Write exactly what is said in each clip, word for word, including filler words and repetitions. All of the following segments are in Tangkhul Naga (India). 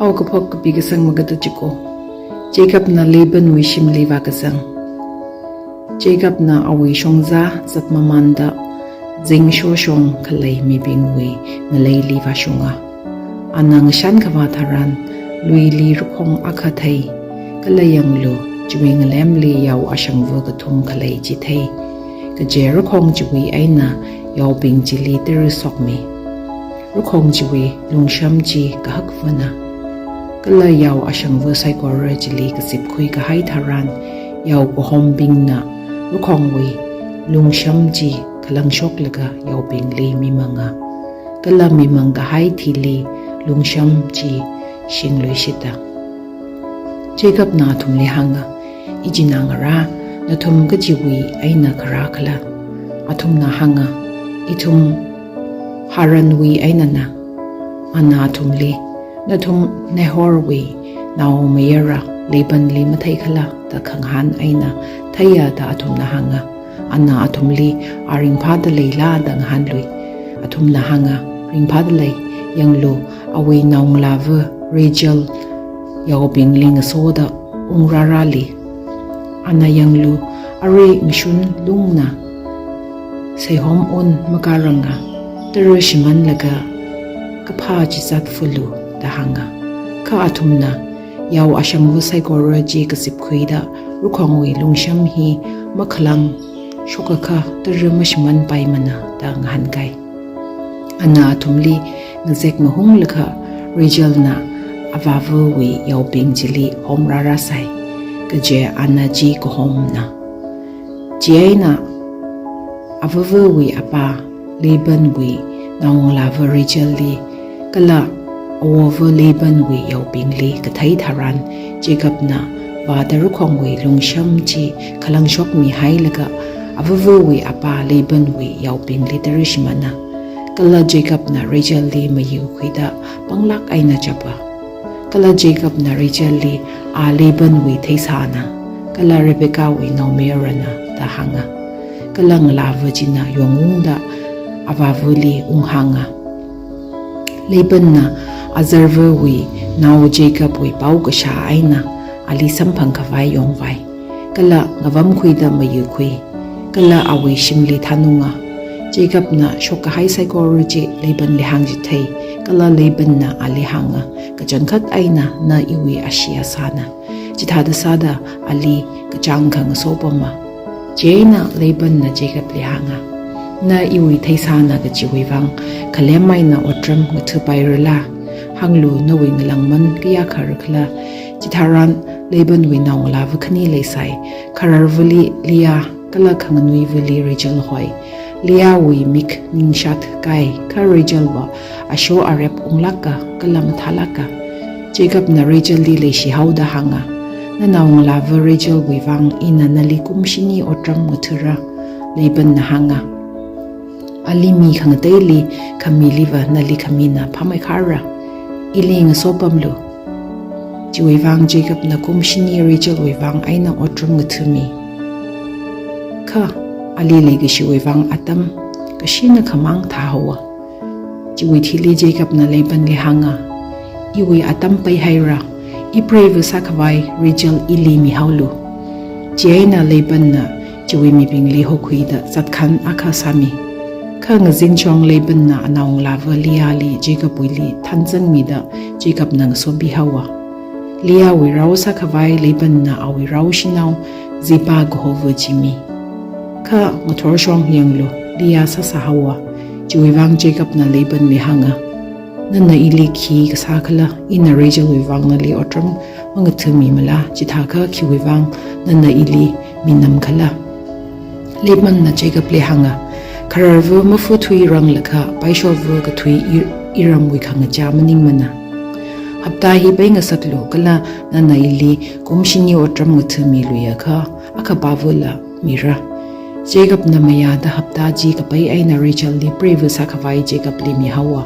Paokaphok kapi kasang magada chiko. Jacobna Labanwui shimli vākazang. Jacobna awui shongza zatmamānda zingshorshong khalei mibingwui ngaleili vāshunga. Ana ngashan khavā tharan luili rakhong akha thei, kala yanglu, chiwui ngalemli yao ashangva kathum khalei chi thei. Kaje rakhong chiwui eina yaobing chili tara shokmi. Rakhong chiwui lungsham chi kahakvana. Kala yao ashangva saikora chili kazipkhui kahai tharan, yao kahombingna rakhongwui lungsham chi khalangshoklaga yaobingli mimanga. Kala mimang kahai thili lungsham chi shingluishita. Jacobna athumli hānga, "Ichinangara, nathum kachiwui eina kharā khala?" Athumna hānga, "Ithum Haranwui einana." Ana athumli, "Nathum Nahorwui naomayara Labanli mathei khala?" da khangahān eina, "Theiya," da athumna hānga. Ana athumli, "A ringphāda leila?" da ngahānlui. Athumna hānga, "Ringphāda lei, yanglu, awui naongalāva Rachel yaobingli ngasoda ungrārāli. Ana yanglu, arui ngashun lungna seihom un makāranga, tara shimānlaga kaphā chizat fulu," da hānga. Kha athumna, "Yao ashangva saikora chi kazipkhuida rakhongwui lungsham hi makhalang shokakha tara mashimānpaimana," da ngahānkai. Ana athumli ngazek mahunglakha Rachelna avāvawui yaobing chili homrārāsai. Kaje ana chi kahomna. Chieina avāvawui apā Labanwui naongalāva Rachelli kala awova Labanwui yaobingli kathei tharan, Jacobna vāda rakhongwui lungsham chi khalangshokmihailaga avāvawui apā Labanwui yaobingli tara shimāna. Kala Jacobna Rachelli mayukhuida panglāk eina chapa. Kala Jacobna Rachelli, "A Labanwui theisāna, kala Rebekahwui naomayarana," da hānga. Kala ngalāva china yongungda avāvali unghānga. Labanna azarvawui nao Jacobwui pao kashā eina ali samphang khavai yongvai. Kala ngavamkhuida mayukhui. Kala awui shimli thanunga. Jacobna shokkahai saikora chi Labanli hāngchithei. Kala Labanna ali hānga, "Kachangkhat eina na iwui ashee asāna. Chithāda sāda ali kachāngkha ngasopama." Chieina Labanna Jacobli hānga, "Na iwui theisāna kachiwui vang khalem eina otram ngathapairala? Hānglu, nawui ngalāngman kayākha rakhala?" Chitharan Labanwui naongalāva khani leisai, khararvali Leah kala khanganuivali Rachel hoi. Leahwui mik ningshat kai, kha Rachelva asho arep unglāka kala mathālāka. Jacobna Rachelli leishihaoda hānga, "Nanaongalāva Rachelwui vang ina nali kum shini otram ngathara?" Labanna hānga, "Ali mi khangateili khamiliva nali khamina phāmeikhara. Ili ngasopamlu." Chiwui vang Jacobna kum shini Rachelwui vang eina otram ngathami. Kha ali leikashiwui vang atam kashina khamang thāhaowa. Chiwui thili Jacobna Labanli hānga, "Iwui atam peihaira, ipreiva sākhavai Rachel ili mihaolu." Chieina Labanna chiwui mibingli hokhuida zatkhan akha sāmi. Kha ngazinshong Labanna anaongalāva Leahli Jacobwuili thanzangmida Jacobna ngasopihaowa. Leahwui rao sākhavai Labanna awui rao shanao Zilpah kahova chi mi. Kha ngathorshong yanglu, Leah sāsāhaowa. Chiwui vang Jacobna Labanli hānga, "Nana ili khi kasā khala, ina Rachelwui vang nali otram mangathamimala, chithākha khiwui vang nana ili minam khala?" Labanna Jacobli hānga, "Khararva mafu thuiranglakha paishova kathui i-, iramwui khangachā maningmana. Hapta hi peingasaklu kala nana ili kum shini otram ngathamiluiakha akhapāvala mira." Jacobna mayāda hapta chi kapei eina Rachelli preiva sākhavai Jacobli mihaowa.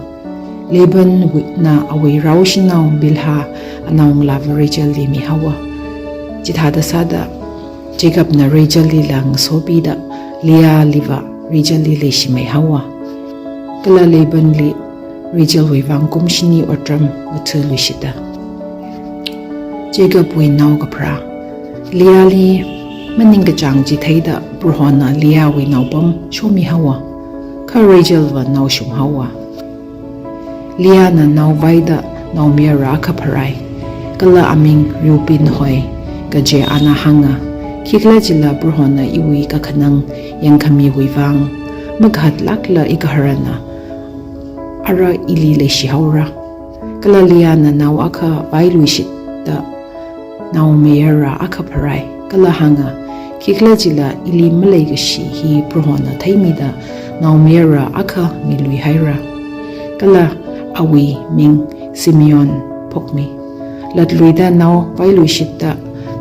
Labanna awui rao shanao Bilhah anaongalāva Rachelli mihaowa. Chithāda sāda Jacobna Rachellila ngasopida Leahliva Rachelli leishimeihaowa. Kala Labanli Rachelwui vang kum shini otram ngathaluishita. Jacobwui naokapharā. Leahli maningkachāng chitheida Prohona Leahwui naopam shomihaowa, kha Rachelva naoshunghaowa. Leahna naovaida naomayara akha pharai, kala aming Reuben hoi, kaje ana hānga, khikhalajila Prohona iwui kakhanang yangkhamiwui vang, makahatlākla igaharana ara ili leishihaora. Kala Leahna nao akha vailuishitta naomayara akha pharai, kala hānga, khikhalajila ili maleikashi hi Prohona theimida naomayara akha miluihaira. Kala awui ming Simeon phokmi. Latluida nao vailuishitta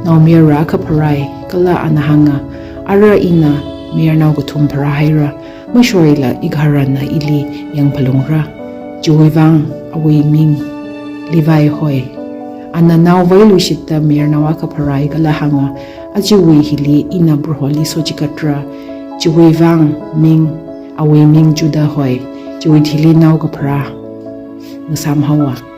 naomayara akha pharai, kala ana hānga, ara ina mayarnao kathum pharāhaira, mashoila igaharana ili yangphalungra. Chiwui vang awui ming Levi hoi. Ana nao vailuishitta mayarnao akha pharai kala hānga, ajawui hili ina Proholi sochikatra. Chiwui vang ming, awui ming Judah hoi. Chiwui thili naokapharā ngasāmhaowa.